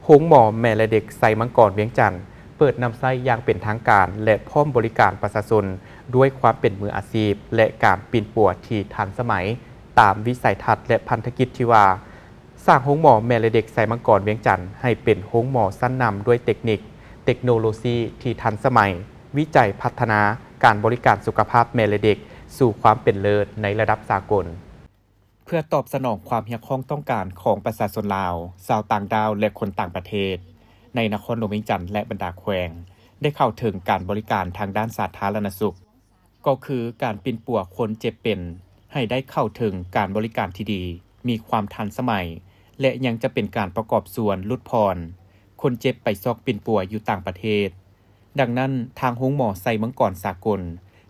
ໂຮງໝໍແມ່ ແລະ ເດັກໄຊມັງກອນວຽງຈັນ ເປີດນຳໃຊ້ຢ່າງເປັນທາງການ ແລະ ພ້ອມບໍລິການປະຊາຊົນດ້ວຍຄວາມເປັນມືອາຊີບ ແລະ ການປິ່ນປົວທີ່ທັນສະໄໝ ຕາມວິໄສທັດ ແລະ ພັນທະກິດທີ່ວ່າ ສ້າງໂຮງໝໍແມ່ ແລະ ເດັກໄຊມັງກອນວຽງຈັນ ໃຫ້ເປັນໂຮງໝໍຊັ້ນນຳດ້ວຍເຕັກນິກ, ເຕັກໂນໂລຊີທີ່ທັນສະໄໝ, ວິໄຈພັດທະນາການບໍລິການສຸຂະພາບແມ່ ແລະ ເດັກ ສູ່ຄວາມເປັນເລີດໃນລະດັບສາກົນ. ເພື່ອຕອບສະໜອງຄວາມຮຽກຮ້ອງຕ້ອງການຂອງປະຊາຊົນລາວ, ຊາວຕ່າງດ້າວ ແລະ ຄົນຕ່າງປະເທດ ໃນນະຄອນຫຼວງວຽງຈັນ ແລະ ບັນດາແຂວງ ໄດ້ເຂົ້າເຖິງການບໍລິການທາງດ້ານສາທາລະນະສຸກ, ກໍຄືການປິ່ນປົວຄົນເຈັບເປັນໃຫ້ໄດ້ເຂົ້າເຖິງການບໍລິການທີ່ດີ, ມີຄວາມທັນສະໄໝ ແລະ ຍັງຈະເປັນການປະກອບສ່ວນຫຼຸດຜ່ອນຄົນເຈັບໄປຊອກປິ່ນປົວຢູ່ຕ່າງປະເທດ. ດັ່ງນັ້ນ, ທາງໂຮງໝໍໄຊມັງກອນສາກົນ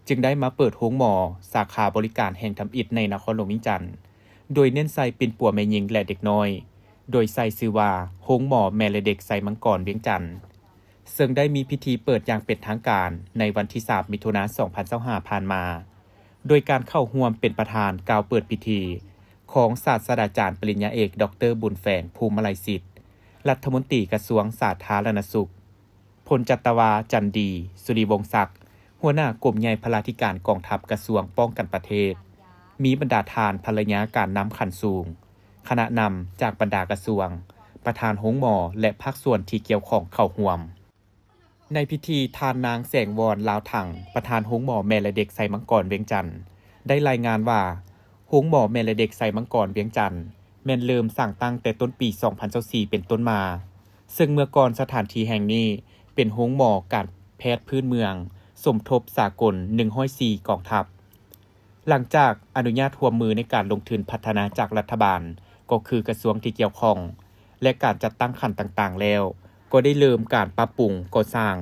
ຈຶ່ງໄດ້ມາເປີດໂຮງໝໍສາຂາບໍລິການແຫ່ງທຳອິດໃນນະຄອນຫຼວງວຽງຈັນ, ໂດຍເນັ້ນໃສ່ປິ່ນປົວແມ່ຍິງ ແລະ ເດັກນ້ອຍ, ໂດຍໃສ່ຊື່ວ່າ ໂຮງໝໍແມ່ ແລະ ເດັກໄຊມັງກອນວຽງຈັນ, ເຊິ່ງໄດ້ມີພິທີເປີດຢ່າງເປັນທາງການໃນວັນທີສາມ ມິຖຸນາ ສອງພັນຊາວຫ້າ ຜ່ານມາ, ໂດຍການເຂົ້າຮ່ວມເປັນປະທານກ່າວເປີດພິທີຂອງສາດສະດາຈານປະລິນຍາເອກ ດອກເຕີ ບຸນແຝງ ພູມມະໄລສິດ, ລັດຖະມົນຕີກະຊວງສາທາລະນະສຸກ, ພົນຈັດຕະວາ ຈັນດີ ສຸລິວົງສັກ, ຫົວໜ້າກົມໃຫຍ່ພະລາທິການກອງທັບກະຊວງປ້ອງກັນປະເທດ, ມີບັນດາທ່ານພະລະຍາການນຳຂັ້ນສູງ, ຄະນະນຳຈາກບັນດາກະຊວງ, ປະທານໂຮງໝໍ ແລະ ພາກສ່ວນທີ່ກ່ຽວຂ້ອງເຂົ້າຮ່ວມ. ໃນພິທີ, ທ່ານນາງ ແສງວອນ ລາວຖັງ, ປະທານໂຮງໝໍແມ່ ແລະ ເດັກໄຊມັງກອນວຽງຈັນ ໄດ້ລາຍງານວ່າ ໂຮງໝໍແມ່ ແລະ ເດັກໄຊມັງກອນວຽງຈັນ ແມ່ນເລີ່ມສ້າງຕັ້ງແຕ່ຕົ້ນປີ ສອງພັນຊາວສີ່ ເປັນຕົ້ນມາ, ເຊິ່ງເມື່ອກ່ອນສະຖານທີ່ແຫ່ງນີ້ເປັນໂຮງໝໍການແພດພື້ນເມືອງ ສົມທົບສາກົນ ໜຶ່ງຮ້ອຍສີ່ ກອງທັບ. ຫຼັງຈາກອະນຸຍາດຮ່ວມມືໃນການລົງທຶນພັດທະນາຈາກລັດຖະບານ, ກໍຄືກະຊວງທີ່ກ່ຽວຂ້ອງ ແລະ ການຈັດຕັ້ງຂັ້ນຕ່າງໆແລ້ວ, ກໍໄດ້ເລີ່ມການປັບປຸງ, ກໍ່ສ້າງ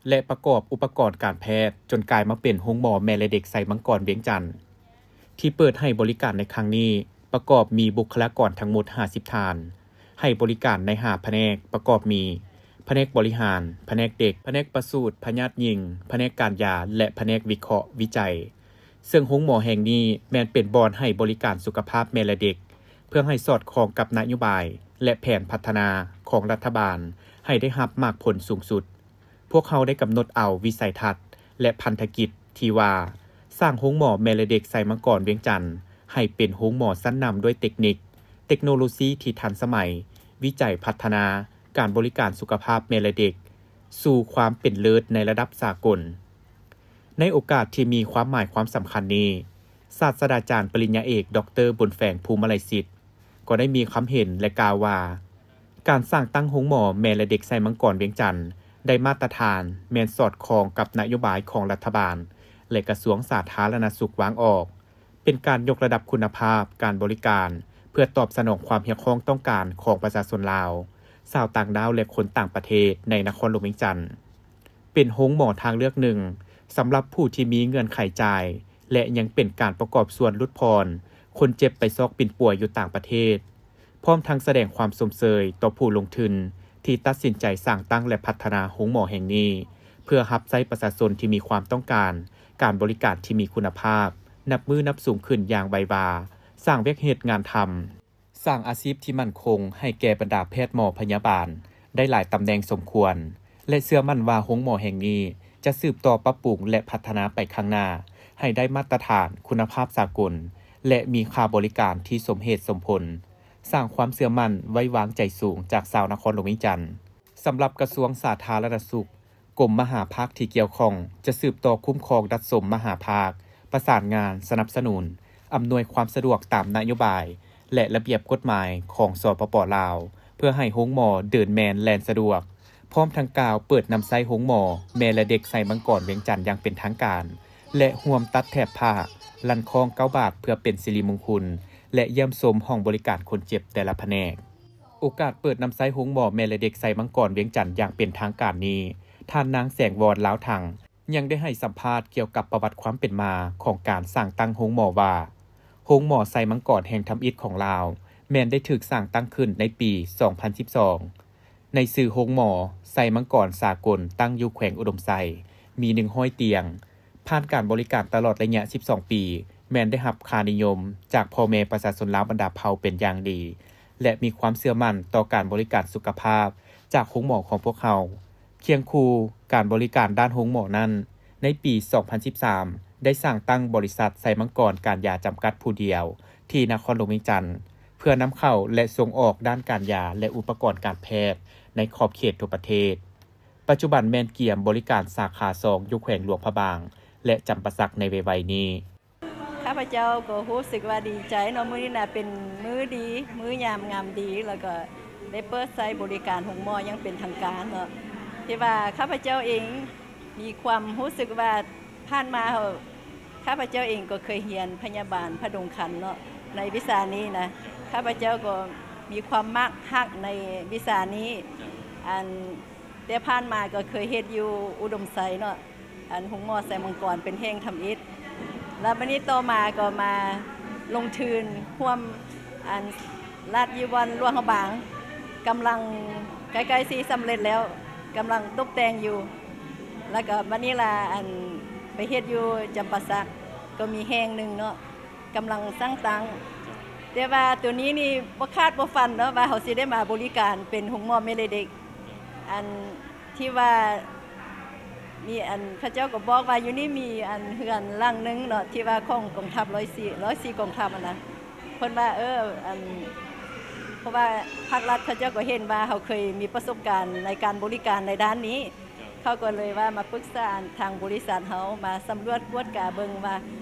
ແລະ ປະກອບອຸປະກອນການແພດ ຈົນກາຍມາເປັນໂຮງໝໍແມ່ ແລະ ເດັກໄຊມັງກອນວຽງຈັນ ທີ່ເປີດໃຫ້ບໍລິການໃນຄັ້ງນີ້ ປະກອບມີບຸກຄະລາກອນທັງໝົດ ຫ້າສິບ ທ່ານ, ໃຫ້ບໍລິການໃນ ຫ້າ ພະແນກ ປະກອບມີ ພະແນກບໍລິຫານ, ພະແນກເດັກ, ພະແນກປະສູດພະຍາດຍິງ, ພະແນກການຢາ ແລະ ພະແນກວິເຄາະວິໄຈ. ເຊິ່ງໂຮງໝໍແຫ່ງນີ້ແມ່ນເປັນບ່ອນໃຫ້ບໍລິການສຸຂະພາບແມ່ ແລະ ເດັກ ເພື່ອໃຫ້ສອດຄ່ອງກັບນະໂຍບາຍ ແລະ ແຜນພັດທະນາຂອງລັດຖະບານ ໃຫ້ໄດ້ຮັບໝາກຜົນສູງສຸດ. ພວກເຮົາໄດ້ກຳນົດເອົາວິໄສທັດ ແລະ ພັນທະກິດທີ່ວ່າ ສ້າງໂຮງໝໍແມ່ ແລະ ເດັກໄຊມັງກອນວຽງຈັນ ໃຫ້ເປັນໂຮງໝໍຊັ້ນນຳດ້ວຍເຕັກນິກ, ເຕັກໂນໂລຊີທີ່ທັນສະໄໝ, ວິໄຈພັດທະນາການບໍລິການສຸຂະພາບແມ່ ແລະ ເດັກ ສູ່ຄວາມເປັນເລີດໃນລະດັບສາກົນ. ໃນໂອກາດທີ່ມີຄວາມໝາຍຄວາມສຳຄັນນີ້, ສາດສະດາຈານປະລິນຍາເອກ ດອກເຕີ ບຸນແຝງ ພູມມະໄລສິດ ກໍໄດ້ມີຄຳເຫັນ ແລະ ກ່າວວ່າ ການສ້າງຕັ້ງໂຮງໝໍແມ່ ແລະ ເດັກໄຊມັງກອນວຽງຈັນ ໄດ້ມາດຕະຖານ ແມ່ນສອດຄ່ອງກັບນະໂຍບາຍຂອງລັດຖະບານ ແລະ ກະຊວງສາທາລະນະສຸກວາງອອກ, ເປັນການຍົກລະດັບຄຸນນະພາບການບໍລິການ ເພື່ອຕອບສະໜອງຄວາມຮຽກຮ້ອງຕ້ອງການຂອງປະຊາຊົນລາວ, ຊາວຕ່າງດ້າວ ແລະ ຄົນຕ່າງປະເທດໃນນະຄອນຫຼວງວຽງຈັນ. ເປັນໂຮງໝໍທາງເລືອກໜຶ່ງສຳລັບຜູ້ທີ່ມີເງື່ອນໄຂຈ່າຍ ແລະ ຍັງເປັນການປະກອບສ່ວນຫຼຸດຜ່ອນຄົນເຈັບໄປຊອກປິ່ນປົວຢູ່ຕ່າງປະເທດ, ພ້ອມທັງສະແດງຄວາມຊົມເຊີຍຕໍ່ຜູ້ລົງທຶນທີ່ຕັດສິນໃຈສ້າງຕັ້ງ ແລະ ພັດທະນາໂຮງໝໍແຫ່ງນີ້ ເພື່ອຮັບໃຊ້ປະຊາຊົນທີ່ມີຄວາມຕ້ອງການການບໍລິການທີ່ມີຄຸນນະພາບ ນັບມື້ນັບສູງຂຶ້ນຢ່າງໄວວາ, ສ້າງວຽກເຮັດງານທຳ, ສ້າງອາຊີບທີ່ໝັ້ນຄົງໃຫ້ແກ່ບັນດາແພດໝໍພະຍາບານໄດ້ຫຼາຍຕຳແໜ່ງສົມຄວນ ແລະ ເຊື່ອໝັ້ນວ່າໂຮງໝໍແຫ່ງນີ້ຈະສືບຕໍ່ປັບປຸງ ແລະ ພັດທະນາໄປຂ້າງໜ້າໃຫ້ໄດ້ມາດຕະຖານຄຸນນະພາບສາກົນ ແລະ ມີຄ່າບໍລິການທີ່ສົມເຫດສົມຜົນ, ສ້າງຄວາມເຊື່ອໝັ້ນໄວ້ວາງໃຈສູງຈາກຊາວນະຄອນຫຼວງວຽງຈັນ. ສຳລັບກະຊວງສາທາລະນະສຸກ, ກົມມະຫາພາກທີ່ກ່ຽວຂ້ອງຈະສືບຕໍ່ຄຸ້ມຄອງດັດສົມມະຫາພາກ, ປະສານງານ, ສະໜັບສະໜູນ, ອຳນວຍຄວາມສະດວກຕາມນະໂຍບາຍ ແລະ ລະບຽບກົດໝາຍຂອງ ສປປ ລາວ ເພື່ອໃຫ້ໂຮງໝໍເດີນແມ່ນແລ່ນສະດວກ, ພ້ອມທັງກ່າວເປີດນຳໃຊ້ໂຮງໝໍແມ່ ແລະ ເດັກໄຊມັງກອນວຽງຈັນຢ່າງເປັນທາງການ ແລະ ຮ່ວມຕັດແຖບຜ້າ, ລັນຄ້ອງເກົ້າບາດ ເພື່ອເປັນສິລິມຸງຄຸນ ແລະ ຢ້ຽມຊົມຫ້ອງບໍລິການຄົນເຈັບແຕ່ລະພະແນກ. ໂອກາດເປີດນຳໃຊ້ໂຮງໝໍແມ່ ແລະ ເດັກໄຊມັງກອນວຽງຈັນຢ່າງເປັນທາງການນີ້, ທ່ານນາງ ແສງວອນ ລາວຖັງ ຍັງໄດ້ໃຫ້ສຳພາດກ່ຽວກັບປະຫວັດຄວາມເປັນມາຂອງການສ້າງຕັ້ງໂຮງໝໍວ່າ, ໂຮງໝໍໄຊມັງກອນແຫ່ງທຳອິດຂອງລາວ ແມ່ນໄດ້ຖືກສ້າງຕັ້ງຂຶ້ນໃນປີສອງພັນສິບສອງ ໃນຊື່ໂຮງໝໍໄຊມັງກອນສາກົນ ຕັ້ງຢູ່ແຂວງອຸດົມໄຊ, ມີໜຶ່ງຮ້ອຍຕຽງ, ຜ່ານການບໍລິການຕະຫຼອດໄລຍະສິບສອງປີ, ແມ່ນໄດ້ຮັບຄ່ານິຍົມຈາກພໍ່ແມ່ປະຊາຊົນລາວບັນດາເຜົ່າເປັນຢ່າງດີ ແລະ ມີຄວາມເຊື່ອໝັ້ນຕໍ່ການບໍລິການສຸຂະພາບ ຈາກໂຮງໝໍຂອງພວກເຮົາ. ຄຽງຄູ່ການບໍລິການດ້ານໂຮງໝໍນັ້ນ, ໃນປີສອງພັນສິບສາມ ໄດ້ສ້າງຕັ້ງບໍລິສັດໄຊມັງກອນການຢາຈຳກັດຜູ້ດຽວ ທີ່ນະຄອນຫຼວງວຽງຈັນ ເພື່ອນຳເຂົ້າ ແລະ ສົ່ງອອກດ້ານການຢາ ແລະ ອຸປະກອນການແພດໃນຂອບເຂດທົ່ວປະເທດ. ປັດຈຸບັນແມ່ນກຽມບໍລິການສາຂາສອງຢູ່ແຂວງຫຼວງພະບາງ ແລະ ຈຳປາສັກໃນໄວໆນີ້. ຂ້າພະເຈົ້າກໍຮູ້ສຶກວ່າດີໃຈເນາະ, ມື້ນີ້ນະເປັນມື້ດີ, ມື້ຍາມງາມດີ, ແລ້ວກໍໄດ້ເປີດໃຊ້ບໍລິການໂຮງໝໍຢ່າງເປັນທາງການເນາະ. ທີ່ວ່າຂ້າພະເຈົ້າເອງມີຄວາມຮູ້ສຶກວ່າຜ່ານມາ ຂ້າພະເຈົ້າເອງກໍເຄີຍຮຽນພະຍາບານຜະດົງຄັນເນາະ, ໃນວິຊານີ້ນະ ຂ້າພະເຈົ້າກໍມີຄວາມມັກຮັກໃນວິຊານີ້. ອັນ ແຕ່ຜ່ານມາກໍເຄີຍເຮັດຢູ່ອຸດົມໄຊເນາະ, ອັນ ໂຮງໝໍໄຊມັງກອນເປັນແຫ່ງທຳອິດ. ແລ້ວບັດນີ້ຕໍ່ມາກໍມາລົງທຶນຮ່ວມ ອັນ ລັດຢູ່ບ່ອນຫຼວງພະບາງ, ກຳລັງໃກ້ໆຊິສຳເລັດແລ້ວ, ກຳລັງຕົບແຕ່ງຢູ່. ແລ້ວກໍບັດນີ້ລະ ອັນ ໄປເຮັດຢູ່ຈຳປາສັກ ກໍມີແຫ່ງໜຶ່ງເນາະ. ກຳລັງສ້າງຕັ້ງ, ແຕ່ວ່າໂຕນີ້ນີ້ບໍ່ຄາດບໍ່ຝັນເນາະ ວ່າເຮົາຊິໄດ້ມາບໍລິການເປັນໂຮງໝໍແມ່ແລະເດັກ. ອັນທີ່ວ່າມີ ອັນ ເຂົາເຈົ້າກໍບອກວ່າຢູ່ນີ້ມີ ອັນ ເຮືອນຫຼັງໜຶ່ງເນາະ ທີ່ວ່າຂອງກອງທັບຮ້ອຍສີ່ ຮ້ອຍສີ່ກອງທັບຫັ້ນນະ. ເພິ່ນວ່າ ເອີ ອັນ ເພາະວ່າພາກລັດເຂົາເຈົ້າກໍເຫັນວ່າເຮົາເຄີຍມີປະສົບການໃນການບໍລິການໃນດ້ານນີ້. ເຂົາກໍເລີຍວ່າມາປຶກສາທາງບໍລິສັດເຮົາ ມາສຳຫຼວດກວດກາເບິ່ງວ່າ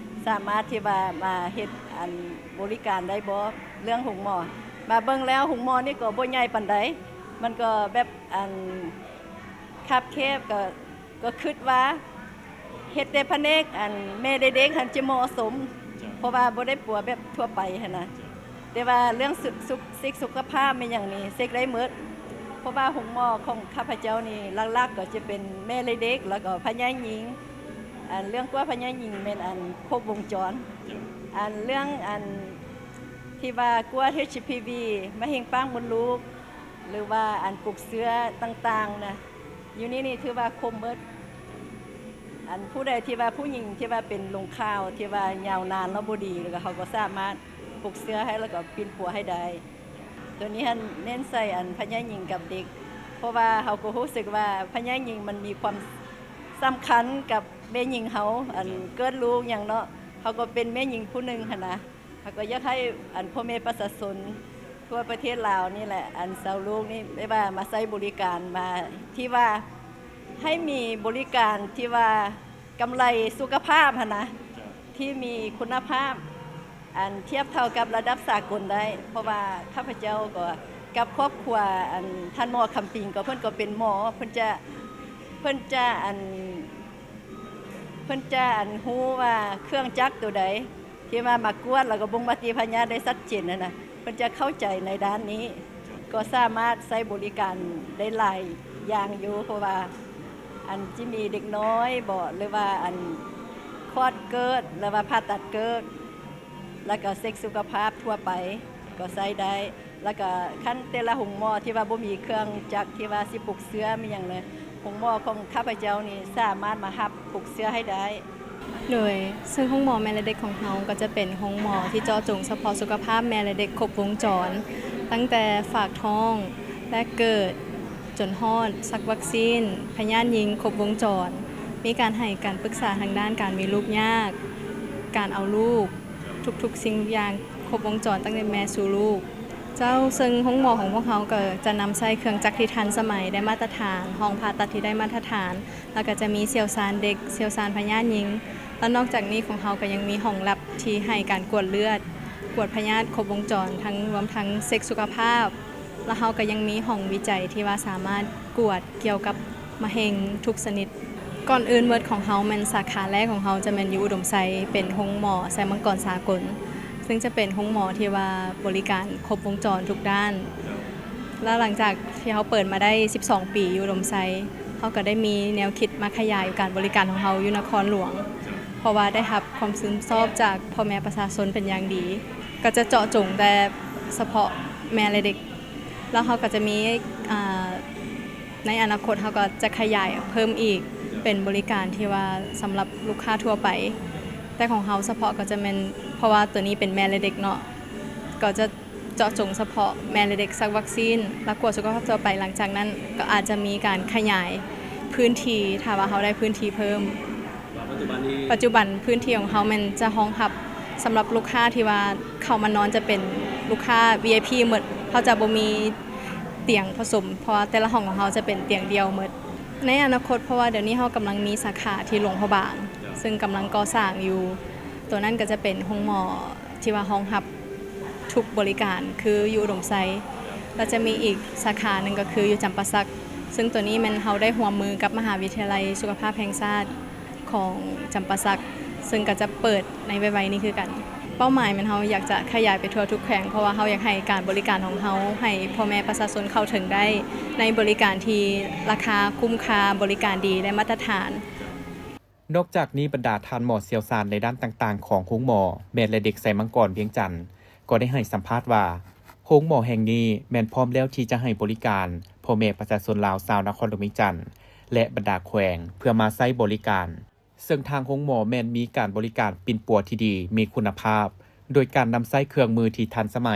ສາມາດທີ່ວ່າມາເຮັດ ອັນ ບໍລິການໄດ້ບໍ່ ເລື່ອງໂຮງໝໍ. ມາເບິ່ງແລ້ວໂຮງໝໍນີ້ກໍບໍ່ໃຫຍ່ປານໃດ, ມັນກໍແບບ ອັນ ຄັບແຄບ, ກໍ ກໍຄິດວ່າເຮັດແຕ່ພະແນກ ອັນ ແມ່ແລະເດັກຫັ້ນຈະເໝາະສົມ, ເພາະວ່າບໍ່ໄດ້ປົວແບບທົ່ວໄປຫັ້ນນະ. ແຕ່ວ່າເລື່ອງສຸ ສຸ ເຊັກສຸຂະພາບແມ່ນຫຍັງນີ້ ເຊັກໄດ້ໝົດ, ເພາະວ່າໂຮງໝໍຂອງຂ້າພະເຈົ້ານີ້ ຫຼັກໆກໍຈະເປັນແມ່ແລະເດັກ ແລ້ວກໍພະຍາດຍິງ. ອັນເລື່ອງກວດພະຍາດຍິງແມ່ນ ອັນ ຄົບວົງຈອນ. ອັນເລື່ອງ ອັນທີ່ວ່າກວດ ເອດ ເອັດ ໄອ ວີ ມະເຮັງປາກມົດລູກ ຫຼືວ່າ ອັນ ປຸກເຊື້ອຕ່າງໆນະ ຢູ່ນີ້ນີ້ຖືວ່າຄົບໝົດ. ອັນຜູ້ໃດທີ່ວ່າຜູ້ຍິງທີ່ວ່າເປັນລົງຂ່າວທີ່ວ່າຍາວນານແລ້ວບໍ່ດີ ແລ້ວກໍເຮົາກໍສາມາດປຸກເຊື້ອໃຫ້ ແລ້ວກໍປິ່ນປົວໃຫ້ໄດ້. ໂຕນີ້ຫັ້ນເນັ້ນໃສ່ ອັນ ພະຍາດຍິງກັບເດັກ, ເພາະວ່າເຮົາກໍຮູ້ສຶກວ່າພະຍາດຍິງມັນມີຄວາມສຳຄັນກັບແມ່ຍິງເຮົາ, ອັນ ເກີດລູກຫຍັງເນາະ, ເຮົາກໍເປັນແມ່ຍິງຜູ້ໜຶ່ງຫັ້ນນະ. ເຮົາກໍຢາກໃຫ້ ອັນ ພໍ່ແມ່ປະຊາຊົນທົ່ວປະເທດລາວນີ້ແຫຼະ ອັນ ຊາວໂລກນີ້ ແບບວ່າມາໃຊ້ບໍລິການ ມາທີ່ວ່າໃຫ້ມີບໍລິການທີ່ວ່າກຳໄລສຸຂະພາບຫັ້ນນະ ທີ່ມີຄຸນນະພາບ ອັນ ທຽບເທົ່າກັບລະດັບສາກົນໄດ້. ເພາະວ່າຂ້າພະເຈົ້າກໍກັບຄອບຄົວ ອັນ ທ່ານໝໍຄຳປິງ ກໍເພິ່ນກໍເປັນໝໍ ເພິ່ນຈະ ເພິ່ນຈະ ອັນ ເພິ່ນຈະ ອັນ ຮູ້ວ່າເຄື່ອງຈັກໂຕໃດ ທີ່ວ່າມາກວດ ແລ້ວກໍບົ່ງບັດຕິພະຍາດໄດ້ຊັດເຈນຫັ້ນນະ, ເພິ່ນຈະເຂົ້າໃຈໃນດ້ານນີ້ ກໍສາມາດໃຊ້ບໍລິການໄດ້ຫຼາຍຢ່າງຢູ່ ເພາະວ່າ ອັນ ຊິມີເດັກນ້ອຍບໍ ຫຼືວ່າ ອັນ ຄອດເກີດ ຫຼືວ່າຜ່າຕັດເກີດ ແລ້ວກໍເຊັກສຸຂະພາບທົ່ວໄປກໍໃຊ້ໄດ້. ແລ້ວກະຄັນແຕ່ລະໂຮງໝໍທີ່ວ່າບໍ່ມີເຄື່ອງຈັກທີ່ວ່າຊິປຸກເຊື້ອມີຫຍັງເລີຍ, ໂຮງໝໍຂອງຂ້າພະເຈົ້ານີ້ສາມາດມາຮັບປຸກເຊື້ອໃຫ້ໄດ້. ໂດຍ ເຊິ່ງໂຮງໝໍແມ່ແລະເດັກຂອງເຮົາກໍຈະເປັນໂຮງໝໍທີ່ເຈາະຈົງສະເພາະສຸຂະພາບແມ່ແລະເດັກຄົບວົງຈອນ, ຕັ້ງແຕ່ຝາກທ້ອງ, ແລກເກີດ, ຈົນຮອດສັກວັກຊີນ, ພະຍາດຍິງຄົບວົງຈອນ, ມີການໃຫ້ການປຶກສາທາງດ້ານການມີລູກຍາກ, ການເອົາລູກ, ທຸກໆສິ່ງທຸກຢ່າງຄົບວົງຈອນຕັ້ງແຕ່ແມ່ສູ່ລູກ. ເຈົ້າ, ເຊິ່ງໂຮງໝໍຂອງພວກເຮົາກໍຈະນຳໃຊ້ເຄື່ອງຈັກທີ່ທັນສະໄໝ, ໄດ້ມາດຕະຖານ, ຫ້ອງຜ່າຕັດທີ່ໄດ້ມາດຕະຖານ, ແລ້ວກໍຈະມີຊ່ຽວຊານເດັກ, ຊ່ຽວຊານພະຍາດຍິງ. ແລ້ວນອກຈາກນີ້ຂອງເຮົາກໍຍັງມີຫ້ອງແລັບທີ່ໃຫ້ການກວດເລືອດ, ກວດພະຍາດຄົບວົງຈອນ, ທັງ ລວມທັງເຊັກສຸຂະພາບ. ແລ້ວເຮົາກໍຍັງມີຫ້ອງວິໄຈທີ່ວ່າສາມາດກວດກ່ຽວກັບມະເຮັງທຸກຊະນິດ. ກ່ອນອື່ນໝົດຂອງເຮົາແມ່ນສາຂາແລກຂອງເຮົາຈະແມ່ນຢູ່ອຸດົມໄຊ, ເປັນໂຮງໝໍໄຊມັງກອນສາກົນ, ເຊິ່ງຈະເປັນໂຮງໝໍທີ່ວ່າບໍລິການຄົບວົງຈອນທຸກດ້ານ. ແລ້ວຫຼັງຈາກທີ່ເຮົາເປີດມາໄດ້ສິບສອງປີຢູ່ອຸດົມໄຊ, ເຮົາກໍໄດ້ມີແນວຄິດມາຂະຫຍາຍການບໍລິການຂອງເຮົາຢູ່ນະຄອນຫຼວງ, ເພາະວ່າໄດ້ຮັບຄວາມຊືມຊອບຈາກພໍ່ແມ່ປະຊາຊົນເປັນຢ່າງດີ. ກໍຈະເຈາະຈົງແຕ່ສະເພາະແມ່ ແລະ ເດັກ. ແລ້ວເຮົາກໍຈະມີ ອ່າ ໃນອະນາຄົດເຮົາກໍຈະຂະຫຍາຍເພີ່ມອີກ ເປັນບໍລິການທີ່ວ່າສຳລັບລູກຄ້າທົ່ວໄປ, ແຕ່ຂອງເຮົາສະເພາະກໍຈະແມ່ນ ເພາະວ່າໂຕນີ້ເປັນແມ່ ແລະ ເດັກເນາະ, ກໍຈະ ເຈາະຈົງສະເພາະແມ່ ແລະ ເດັກສັກວັກຊີນ ແລະ ກວດສຸຂະພາບທົ່ວໄປ. ຫຼັງຈາກນັ້ນກໍອາດຈະມີການຂະຫຍາຍພື້ນທີ່ ຖ້າວ່າເຮົາໄດ້ພື້ນທີ່ເພີ່ມ. ປັດຈຸບັນນີ້ ປັດຈຸບັນພື້ນທີ່ຂອງເຮົາແມ່ນຈະຮອງຮັບສຳລັບລູກຄ້າທີ່ວ່າເຂົ້າມານອນຈະເປັນລູກຄ້າ ວີໄອພີ ໝົດ. ເຮົາຈະບໍ່ມີຕຽງປະຊຸມ ເພາະວ່າແຕ່ລະຫ້ອງຂອງເຮົາຈະເປັນຕຽງດຽວໝົດ. ໃນອະນາຄົດ ເພາະວ່າດຽວນີ້ເຮົາກຳລັງມີສາຂາທີ່ຫຼວງພະບາງ ເຊິ່ງກຳລັງກໍ່ສ້າງຢູ່ ໂຕນັ້ນກໍຈະເປັນໂຮງໝໍ ທີ່ວ່າຮອງຮັບທຸກບໍລິການ ຄືຢູ່ອຸດົມໄຊ ແລ້ວຈະມີອີກສາຂາໜຶ່ງກໍຄືຢູ່ຈຳປາສັກ ເຊິ່ງໂຕນີ້ແມ່ນເຮົາໄດ້ຮ່ວມມືກັບມະຫາວິທະຍາໄລສຸຂະພາບແຫ່ງຊາດຂອງຈຳປາສັກ ເຊິ່ງກໍຈະເປີດໃນໄວໆນີ້ຄືກັນ. ເປົ້າໝາຍແມ່ນເຮົາຢາກຈະຂະຫຍາຍໄປທົ່ວທຸກແຂວງ ເພາະວ່າເຮົາຢາກໃຫ້ການບໍລິການຂອງເຮົາໃຫ້ພໍ່ແມ່ປະຊາຊົນເຂົ້າເຖິງໄດ້ໃນບໍລິການທີ່ລາຄາຄຸ້ມຄ່າ, ບໍລິການດີ ແລະ ມາດຕະຖານ. ນອກຈາກນີ້ ບັນດາທ່ານໝໍຊ່ຽວຊານໃນດ້ານຕ່າງໆຂອງໂຮງໝໍແມ່ ແລະ ເດັກໄຊມັງກອນວຽງຈັນ ກໍໄດ້ໃຫ້ສຳພາດວ່າ ໂຮງໝໍແຫ່ງນີ້ແມ່ນພ້ອມແລ້ວທີ່ຈະໃຫ້ບໍລິການພໍ່ແມ່ປະຊາຊົນລາວຊາວນະຄອນຫຼວງວຽງຈັນ ແລະ ບັນດາແຂວງ ເພື່ອມາໃຊ້ບໍລິການ ເຊິ່ງທາງໂຮງໝໍແມ່ນມີການບໍລິການປິ່ນປົວທີ່ດີ, ມີຄຸນນະພາບ ໂດຍການນຳໃຊ້ເຄື່ອງມືທີ່ທັນສະໄໝ,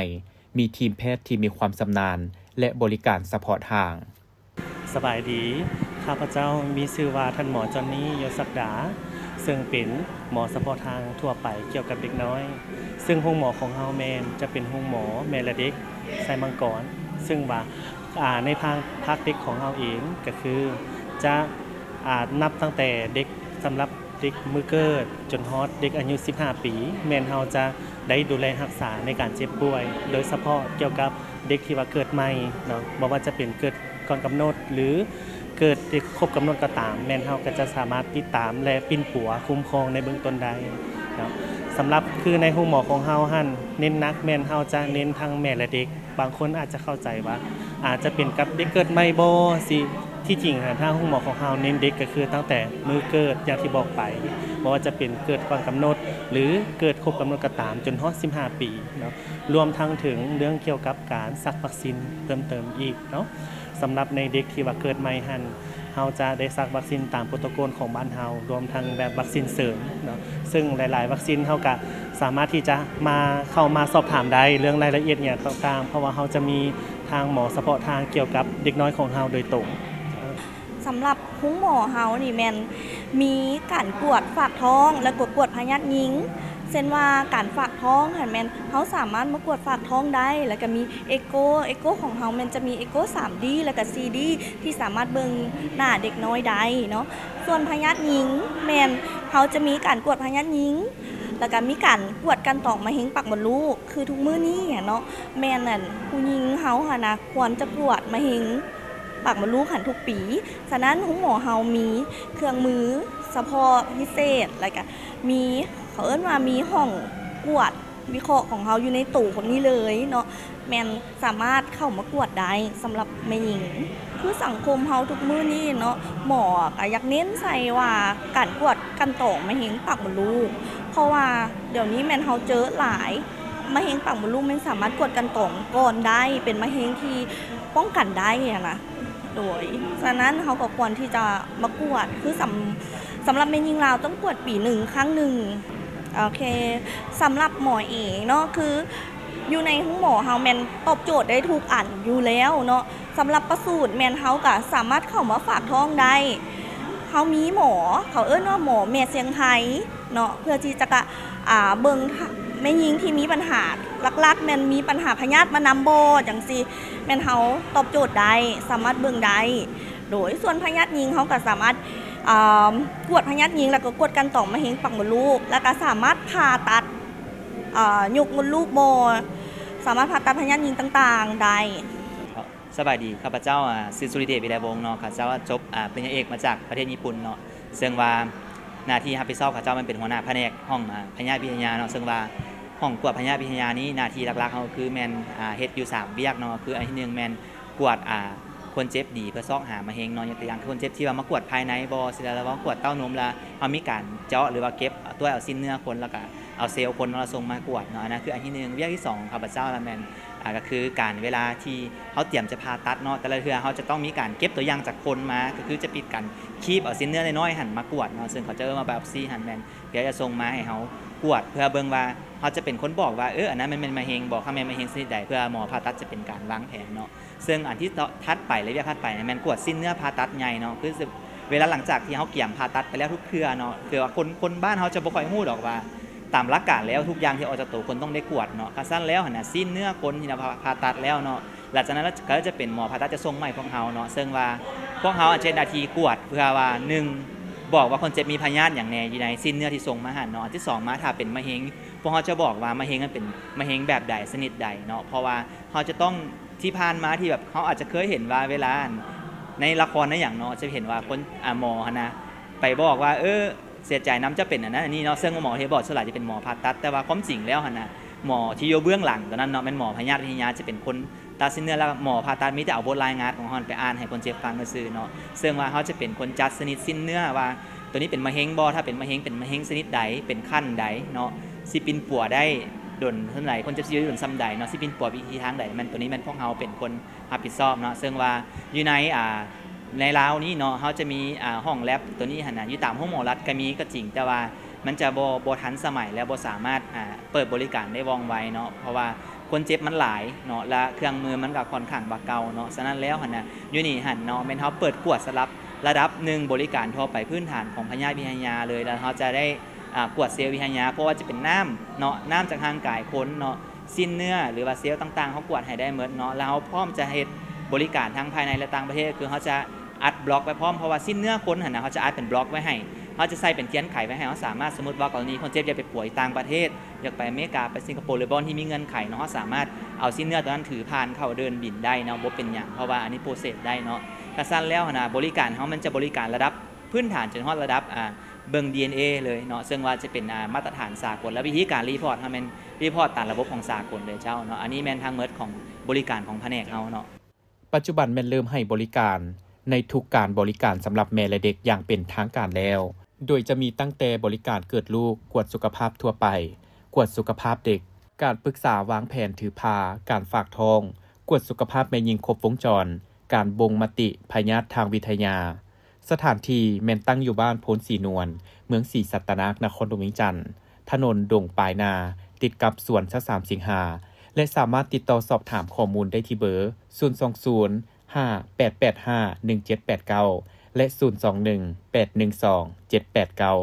ມີທີມແພດທີ່ມີຄວາມຊຳນານ ແລະ ບໍລິການສະເພາະທາງ. ສະບາຍດີ, ຂ້າພະເຈົ້າມີຊື່ວ່າທ່ານໝໍຈອນນີ ໂຍສັກດາ ເຊິ່ງເປັນໝໍສະເພາະທາງທົ່ວໄປກ່ຽວກັບເດັກນ້ອຍ, ເຊິ່ງໂຮງໝໍຂອງເຮົາແມ່ນຈະເປັນໂຮງໝໍແມ່ ແລະ ເດັກໄຊມັງກອນ, ເຊິ່ງວ່າ ອາ ໃນພາກ ພາກເດັກຂອງເຮົາເອງກໍຄືຈະ ອາ ນັບຕັ້ງແຕ່ເດັກ ສຳລັບເດັກມື້ເກີດຈົນຮອດເດັກອາຍຸສິບຫ້າປີ ແມ່ນເຮົາຈະໄດ້ດູແລຮັກສາໃນການເຈັບປ່ວຍ ໂດຍສະເພາະກ່ຽວກັບເດັກທີ່ວ່າເກີດໃໝ່ເນາະ ບໍ່ວ່າຈະເປັນເກີດກ່ອນກຳນົດ ຫຼື ເກີດທີ່ຄົບກຳນົດກໍຕາມ ແມ່ນເຮົາກໍຈະສາມາດຕິດຕາມ ແລະ ປິ່ນປົວຄຸ້ມຄອງໃນເບື້ອງຕົ້ນໄດ້ເນາະ. ສຳລັບຄືໃນໂຮງໝໍຂອງເຮົາຫັ້ນ ເນັ້ນໜັກແມ່ນເຮົາຈະເນັ້ນທັງແມ່ ແລະ ເດັກ. ບາງຄົນອາດຈະເຂົ້າໃຈວ່າ ອາດຈະເປັນກັບເດັກເກີດໃໝ່ບໍ່ຊີ້, ທີ່ຈິງຫັ້ນ ທາງໂຮງໝໍຂອງເຮົາເນັ້ນເດັກກໍຄືຕັ້ງແຕ່ມື້ເກີດ ຢ່າງທີ່ບອກໄປ, ບໍ່ວ່າຈະເປັນເກີດກ່ອນກຳນົດ ຫຼື ເກີດຄົບກຳນົດກໍຕາມ ຈົນຮອດສິບຫ້າປີເນາະ, ລວມທັງເຖິງເລື່ອງກ່ຽວກັບການສັກວັກຊີນເພີ່ມເຕີມອີກເນາະ. ສຳລັບໃນເດັກທີ່ວ່າເກີດໃໝ່ຫັ້ນ ເຮົາຈະໄດ້ສັກວັກຊີນຕາມໂປຣໂຕໂກນຂອງບ້ານເຮົາ, ລວມທັງແບບວັກຊີນເສີມເນາະ, ເຊິ່ງຫຼາຍໆວັກຊີນເຮົາກະສາມາດທີ່ຈະມາ ເຂົ້າມາສອບຖາມໄດ້ເລື່ອງລາຍລະອຽດຫຍັງຕ່າງໆ, ເພາະວ່າເຮົາຈະມີທາງໝໍສະເພາະທາງກ່ຽວກັບເດັກນ້ອຍຂອງເຮົາໂດຍຕົງ. ສຳລັບໂຮງໝໍເຮົານີ້ແມ່ນມີການກວດຝາກທ້ອງ ແລ້ວກໍກວດພະຍາດຍິງ, ເຊັ່ນວ່າການຝາກທ້ອງຫັ້ນແມ່ນເຮົາສາມາດມາກວດຝາກທ້ອງໄດ້, ແລ້ວກໍມີເອໂກ, ເອໂກຂອງເຮົາແມ່ນຈະມີເອໂກສາມດີ ແລ້ວກໍສີ່ດີ ທີ່ສາມາດເບິ່ງໜ້າເດັກນ້ອຍໄດ້ເນາະ. ສ່ວນພະຍາດຍິງແມ່ນເຮົາຈະມີການກວດພະຍາດຍິງ ແລ້ວກໍມີການກວດກັ່ນຕອງມະເຮັງປາກມົດລູກ ຄືທຸກມື້ນີ້ເນາະ ແມ່ນອັນຜູ້ຍິງເຮົາຫັ້ນນະ ຄວນຈະກວດມະເຮັງປາກມົດລູກຫັ້ນທຸກປີ. ສະນັ້ນໂຮງໝໍເຮົາມີເຄື່ອງມືສະເພາະພິເສດ ແລ້ວກະມີ ເຂົາເອີ້ນວ່າມີຫ້ອງກວດວິເຄາະຂອງເຮົາຢູ່ໃນໂຕນີ້ເລີຍເນາະ ແມ່ນສາມາດເຂົ້າມາກວດໄດ້ສຳລັບແມ່ຍິງ. ຄືສັງຄົມເຮົາທຸກມື້ນີ້ເນາະ ໝໍກະຢາກເນັ້ນໃສ່ວ່າການກວດກັ່ນຕອງມະເຮັງປາກມົດລູກ ເພາະວ່າດຽວນີ້ແມ່ນເຮົາເຈີຫຼາຍ ມະເຮັງປາກມົດລູກແມ່ນສາມາດກວດກັ່ນຕອງກ່ອນໄດ້ ເປັນມະເຮັງທີ່ປ້ອງກັນໄດ້ຫັ້ນນະ. ໂດຍ ສະນັ້ນເຮົາກໍຄວນທີ່ຈະມາກວດ ຄືສຳ ສຳລັບແມ່ຍິງລາວຕ້ອງກວດປີໜຶ່ງຄັ້ງໜຶ່ງ. ໂອເຄ ສຳລັບໝໍເອງເນາະ ຄືຢູ່ໃນໂຮງໝໍເຮົາແມ່ນຕອບໂຈດໄດ້ທຸກອັນຢູ່ແລ້ວເນາະ. ສຳລັບປະສູດແມ່ນເຮົາກະສາມາດເຂົ້າມາຝາກທ້ອງໄດ້. ເຮົາມີໝໍ ເຂົາເອີ້ນວ່າໝໍແມ່ສຽງໄພເນາະ ເພື່ອທີ່ຈະກະ ອ່າ ເບິ່ງແມ່ຍິງທີ່ມີບັນຫາ ຫຼັກໆແມ່ນມີບັນຫາພະຍາດມານຳບໍ່ ຈັ່ງຊີ້ ແມ່ນເຮົາຕອບໂຈດໄດ້ ສາມາດເບິ່ງໄດ້. ໂດຍ ສ່ວນພະຍາດຍິງ ເຮົາກໍສາມາດ ອ່າ ກວດພະຍາດຍິງ ແລ້ວກໍກວດກັ່ນຕອງມະເຮັງປາກມົດລູກ ແລ້ວກໍສາມາດຜ່າຕັດ ອ່າ ຍົກມົດລູກບໍ່ ສາມາດຜ່າຕັດພະຍາດຍິງຕ່າງໆໄດ້. ສະບາຍດີ ຂ້າພະເຈົ້າ ອາ ຊື່ ສຸລິເດດ ວິໄລວົງ ເນາະ ຂ້າພະເຈົ້າຈົບ ອາ ປະລິນຍາເອກມາຈາກປະເທດຍີ່ປຸ່ນເນາະ ເຊິ່ງວ່າໜ້າທີ່ຮັບຜິດຊອບຂ້າພະເຈົ້າແມ່ນເປັນຫົວໜ້າພະແນກຫ້ອງ ອາ ພະຍາດວິທະຍາເນາະ ເຊິ່ງວ່າຫ້ອງກວດພະຍາດວິທະຍານີ້ ໜ້າທີ່ຫຼັກໆເຮົາຄືແມ່ນ ອາ ເຮັດຢູ່ສາມວຽກເນາະ ຄືອັນທີໜຶ່ງແມ່ນກວດ ອາ ຄົນເຈັບດີເພື່ອຊອກຫາມະເຮັງເນາະ ຍົກຕົວຢ່າງຄືຄົນເຈັບທີ່ວ່າມາກວດພາຍໃນບໍ່ ເຊັ່ນວ່າມາກວດເຕົ້ານົມ ແລ້ວເຮົາມີການເຈາະ ຫຼືວ່າເກັບເອົາຕົວະເອົາຊີ້ນເນື້ອຄົນ ແລ້ວກະເອົາເຊວຄົນເນາະ ແລ້ວສົ່ງມາກວດເນາະ ອັນນັ້ນຄືອັນທີໜຶ່ງ. ວຽກທີສອງຂອງຂ້າພະເຈົ້າລະແມ່ນ ອາ ກໍຄືການເວລາທີ່ເຮົາຕຽມຈະຜ່າຕັດເນາະ ແຕ່ລະເທື່ອເຮົາຈະຕ້ອງມີການເກັບຕົວຢ່າງຈາກຄົນມາ ກໍຄືຈະປິດການຄີບເອົາຊີ້ນເນື້ອນ້ອຍໆຫັ້ນມາກວດເນາະ ເຊິ່ງເຂົາເຈົ້າເອີ້ນວ່າໄບອອບຊີຫັ້ນ ແມ່ນເພື່ອຈະສົ່ງມາໃຫ້ເຮົາກວດ ເພື່ອເບິ່ງວ່າເ ເຮົາຈະເປັນຄົນບອກວ່າ ເອີ ອັນນັ້ນມັນແມ່ນມະເຮັງບໍ່ ຄັນແມ່ນມະເຮັງຊະນິດໃດ ເພື່ອໝໍຜ່າຕັດຈະເປັນການວາງແຜນເນາະ. ເຊິ່ງອັນທີ່ຕໍ່ ຖັດໄປ ລະອຽດຖັດໄປນັ້ນແມ່ນກວດຊີ້ນເນື້ອຜ່າຕັດໃຫຍ່ເນາະ ຄື ເວລາຫຼັງຈາກທີ່ເຮົາກຽມຜ່າຕັດໄປແລ້ວທຸກເທື່ອເນາະ ຄືວ່າຄົນ ຄົນບ້ານເຮົາຈະບໍ່ຄ່ອຍຮູ້ດອກວ່າ ຕາມຫຼັກການແລ້ວທຸກຢ່າງທີ່ອອກຈາກໂຕຄົນຕ້ອງໄດ້ກວດເນາະ. ຄັນຊັ້ນແລ້ວຫັ້ນນະ ຊີ້ນເນື້ອຄົນທີ່ນະ ຜ່າ ຜ່າຕັດແລ້ວເນາະ ຫຼັງຈາກນັ້ນແລ້ວ ກໍຈະເປັນໝໍຜ່າຕັດຈະສົ່ງມາໃຫ້ພວກເຮົາເນາະ ເຊິ່ງວ່າພວກເຮົາອາດຈະເຮັດໜ້າທີ່ກວດ ເພື່ອວ່າ ໜຶ່ງ ບອກວ່າຄົນເຈັບມີພະຍາດຫຍັງແດ່ຢູ່ໃນຊີ້ນເນື້ອທີ່ສົ່ງມາຫັ້ນເນາະ. ອັນທີສອງມາ ຖ້າເປັນມະເຮັງ ພວກເຮົາຈະບອກວ່າມະເຮັງມັນເປັນມະເຮັງແບບໃດ ຊະນິດໃດເນາະ ເພາະວ່າເຮົາຈະຕ້ອງ ທີ່ຜ່ານມາທີ່ແບບເຮົາອາດຈະເຄີຍເຫັນວ່າເວລາ ອັນ ໃນລະຄອນໃນຫຍັງເນາະ ຈະເຫັນວ່າຄົນ ອາ ໝໍຫັ້ນນະ ໄປບອກວ່າ ເອີ ເສຍໃຈນຳ ເຈົ້າເປັນອັນນັ້ນອັນນີ້ເນາະ ເຊິ່ງໝໍທີ່ບອກສ່ວນຫຼາຍຈະເປັນໝໍຜ່າຕັດ ແຕ່ວ່າຄວາມຈິງແລ້ວຫັ້ນນະ ໝໍທີ່ຢູ່ເບື້ອງຫຼັງຕົວນັ້ນເນາະ ແມ່ນໝໍພະຍາດວິທະຍາ ຈະເປັນຄົນຕັດຊີ້ນເນື້ອ ແລ້ວໝໍຜ່າຕັດມີແຕ່ເອົາບົດລາຍງານຂອງເຮົາໄປອ່ານໃຫ້ຄົນເຈັບຟັງຊື່ໆເນາະ. ເຊິ່ງວ່າເຮົາຈະເປັນຄົນຈັດຊະນິດຊີ້ນເນື້ອວ່າ ໂຕນີ້ເປັນມະເຮັງບໍ່ ຖ້າເປັນມະເຮັງ ເປັນມະເຮັງຊະນິດໃດ ເປັນຂັ້ນໃດເນາະ ຊິປິ່ນປົວໄດ້ດົນສ່ຳໃດ ຄົນເຈັບຊິຢູ່ໄດ້ດົນສ່ຳໃດເນາະ ຊິປິ່ນປົວວິທີທາງໃດ ແມ່ນໂຕນີ້ແມ່ນພວກເຮົາເປັນຄົນຮັບຜິດຊອບເນາະ. ເຊິ່ງວ່າຢູ່ໃນ ອາ ໃນລາວນີ້ເນາະ ເຮົາຈະມີ ອາ ຫ້ອງແລັບໂຕນີ້ຫັ້ນນະ ຢູ່ຕາມໂຮງໝໍລັດກໍມີກໍຈິງ ແຕ່ວ່າມັນຈະບໍ່ ບໍ່ທັນສະໄໝ ແລະ ບໍ່ສາມາດ ອາ ເປີດບໍລິການໄດ້ວ່ອງໄວເນາະ ເພາະວ່າຄົນເຈັບມັນຫຼາຍເນາະ ແລະ ເຄື່ອງມືມັນກໍຄ່ອນຂ້າງວ່າເກົ່າເນາະ. ສະນັ້ນແລ້ວຫັ້ນນະ ຢູ່ນີ້ຫັ້ນເນາະ ແມ່ນເຮົາເປີດກວດສຳລັບລະດັບໜຶ່ງ ບໍລິການທົ່ວໄປພື້ນຖານຂອງພະຍາດວິທະຍາເລີຍ ແລ້ວເຮົາຈະໄດ້ ອາ ກວດເຊວວິທະຍາ ບໍ່ວ່າຈະເປັນນ້ຳເນາະ ນ້ຳຈາກຮ່າງກາຍຄົນເນາະ ຊີ້ນເນື້ອ ຫຼືວ່າເຊວຕ່າງໆ ເຮົາກວດໃຫ້ໄດ້ໝົດເນາະ ແລ້ວເຮົາພ້ອມຈະເຮັດບໍລິການທັງພາຍໃນ ແລະ ຕ່າງປະເທດ ຄືເຮົາຈະອັດບລັອກໄປພ້ອມ ເພາະວ່າຊີ້ນເນື້ອຄົນຫັ້ນນະ ເຮົາຈະອັດເປັນບລັອກໄວ້ໃຫ້ ເຮົາຈະໃສ່ເປັນເງື່ອນໄຂໄວ້ໃຫ້ ເຮົາສາມາດ ສົມມຸດວ່າກໍລະນີຄົນເຈັບຢາກໄປປົວຢູ່ຕ່າງປະເທດ ຢາກໄປອາເມລິກາ ໄປສິງກະໂປ ຫຼືບ່ອນທີ່ມີເງື່ອນໄຂເນາະ ເຮົາສາມາດເອົາຊີ້ນເນື້ອຕົວນັ້ນຖືຜ່ານເຂົ້າເດີ່ນບິນໄດ້ເນາະ ບໍ່ເປັນຫຍັງ ເພາະວ່າອັນນີ້ໂປຣເຊສໄດ້ເນາະ. ຄັນຊັ້ນແລ້ວຫັ້ນນະ ບໍລິການເຮົາມັນຈະບໍລິການລະດັບພື້ນຖານຈົນຮອດລະດັບ ອາ ເບິ່ງດີເອັນເອເລີຍເນາະ ເຊິ່ງວ່າຈະເປັນ ອາ ມາດຕະຖານສາກົນ ແລະ ວິທີການຣີພອດເຮົາແມ່ນຣີພອດຕາມລະບົບຂອງສາກົນເລີຍເຈົ້າເນາະ. ອັນນີ້ແມ່ນທັງໝົດຂອງບໍລິການຂອງພະແນກເຮົາເນາະ. ປັດຈຸບັນແມ່ນເລີ່ມໃຫ້ບໍລິການໃນທຸກການບໍລິການສຳລັບແມ່ ແລະ ເດັກຢ່າງເປັນທາງການແລ້ວ, ໂດຍຈະມີຕັ້ງແຕ່ບໍລິການເກີດລູກ, ກວດສຸຂະພາບທົ່ວໄປ, ກວດສຸຂະພາບເດັກ, ການປຶກສາວາງແຜນຖືພາ, ການຝາກທ້ອງ, ກວດສຸຂະພາບແມ່ຍິງຄົບວົງຈອນ, ການບົ່ງມະຕິພະຍາດທາງວິທະຍາ. ສະຖານທີ່ແມ່ນຕັ້ງຢູ່ບ້ານໂພນສີນວນ, ເມືອງສີສັດຕະນາກ, ນະຄອນຫຼວງວຽງຈັນ, ຖະໜົນດົງປາຍນາ, ຕິດກັບສວນຊາວສາມສິງຫາ ແລະ ສາມາດຕິດຕໍ່ສອບຖາມຂໍ້ມູນໄດ້ທີ່ເບີ ສູນສອງສູນ ຫ້າແປດແປດຫ້າ ໜຶ່ງເຈັດແປດເກົ້າ ແລະ ສູນສອງໜຶ່ງ ແປດໜຶ່ງສອງ ເຈັດແປດເກົ້າ.